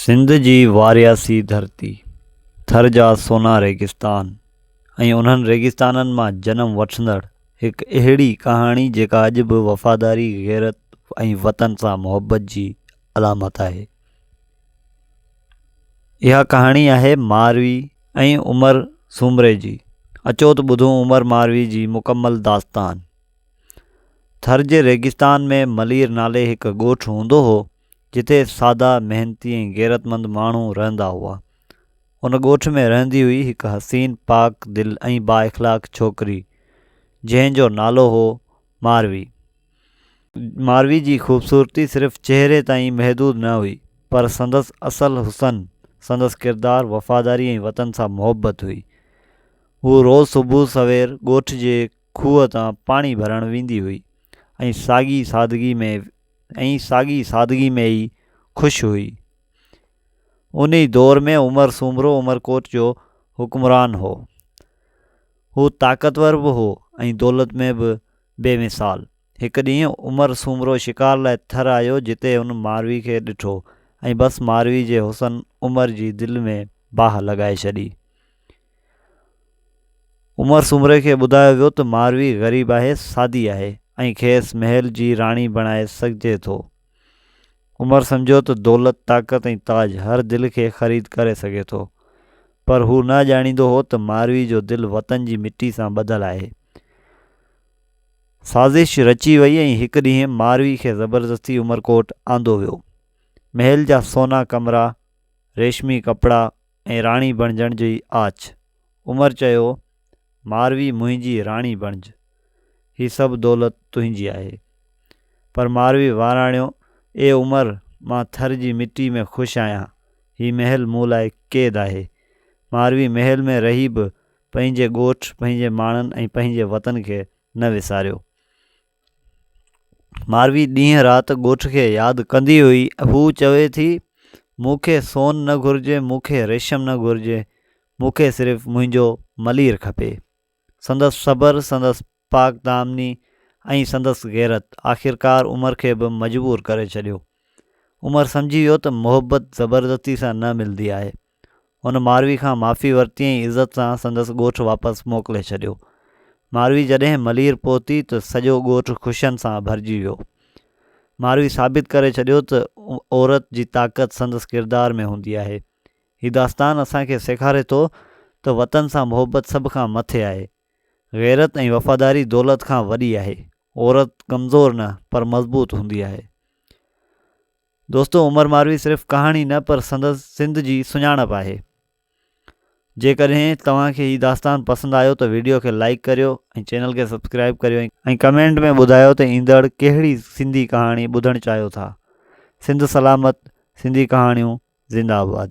سنڌ جي وارياسي ڌرتي، ٿر جا سونا ريگستان ۽ انهن ريگستانن مان جنم وٺندڙ هڪ اهڙي ڪهاڻي جيڪا اڄ به وفاداري، غيرت ۽ وطن سان محبت جي علامت آهي. اها ڪهاڻي آهي ماروي ۽ عمر سومري جي. اچو ته ٻڌون عمر ماروي جي مڪمل داستان. ٿر جي ريگستان ۾ ملير نالي هڪ ڳوٺ هوندو هو، جتي سادا، محنتي ۽ غيرتمند ماڻهو رهندا هئا. ان ڳوٺ ۾ رهندي هئي هڪ حسين، پاڪ دل ۽ بااخلاق ڇوڪري، جنهن جو نالو هو ماروي. ماروي جي خوبصورتي صرف چهري تائين محدود نه هئي، پر سندس اصل حسن سندس ڪردار، وفاداري ۽ وطن سان محبت هئي. هوء روز صبح سوير ڳوٺ جي کوهه تان پاڻي ڀرڻ ويندي هئي ۽ ساڳي سادگي ۾ ۽ ساڳي سادگي ۾ ئي خوش هئي. انهي دور ۾ عمر سومرو عمرڪوٽ جو حڪمران هو. هو طاقتور به هو ۽ دولت ۾ به بي مثال. هڪ ڏينهن عمر سومرو شڪار لاء ٿر آيو جتي هن ماروي کي ڏٺو ۽ بس ماروي جي حسن عمر جي دل ۾ باهه لڳائي ڇڏي. عمر سومري کي ٻڌايو ويو ته ماروي غريب آهي، سادي آهي ۽ کيس محل جي راڻي بڻائي سگهجي ٿو. عمر سمجهيو ته دولت، طاقت ۽ تاج هر دل کي خريد ڪري سگهي ٿو. پر هو نه ڄاڻيندو هو ته ماروي جو دل وطن جي مٽي سان ٻڌل آهي. سازش رچي وئي ۽ هڪ ڏينهن ماروي کي زبردستي عمرڪوٽ آندو ويو. محل جا سونا ڪمرا، ريشمي ڪپڙا ۽ راڻي بڻجڻ جي آڇ. عمر چيو، ماروي منهنجي راڻي بڻج، هي سڀ دولت تنهنجي آهي. پر ماروي واراڻيو، اي عمر، مان ٿر جي مٽي ۾ خوش آهيان، هي محل مون لاء قيد آهي. ماروي محل ۾ رهي به پنهنجي ڳوٺ، پنهنجي ماڻهن ۽ پنهنجي وطن کي نه وساريو. ماروي ڏينهن رات ڳوٺ کي ياد ڪندي هئي. هوء چوي ٿي، مون کي سون نه گهرجي، مون کي ريشم نه گهرجي، مون کي صرف منهنجو ملير کپي. سندس صبر، سندس پاڪ دامني ۽ سندس غيرت آخرڪار عمر کي به مجبور ڪري ڇڏيو. عمر سمجهي ويو ته محبت زبردستي سان نه ملندي آهي. هن ماروي کان معافي ورتي ۽ عزت سان سندس ڳوٺ واپس موڪلي ڇڏيو. ماروي جڏهن ملير پهتي ته سڄو ڳوٺ خوشين سان ڀرجي ويو. ماروي ثابت ڪري ڇڏيو ته عورت جي طاقت سندس ڪردار ۾ هوندي آهي. هي داستان اسان کي سيکاري ٿو ته وطن سان محبت سڀ کان مٿي آهي. غيرت ۽ وفاداري دولت کان وڏي آهي. عورت ڪمزور نه پر مضبوط هوندي آهي. دوستو عمر ماروي صرف ڪهاڻي نه پر سندس سنڌ جي سڃاڻپ آهي. جيڪڏهن توهان کي هي داستان پسند آيو ته ويڊيو کي لائيڪ ڪريو ۽ چينل کي سبسڪرائيب ڪريو ۽ ڪمينٽ ۾ ٻڌايو ته ايندڙ ڪهڙي سنڌي ڪهاڻي ٻڌڻ چاهيو ٿا. سنڌ سلامت سنڌي ڪهاڻيون زنده آباد.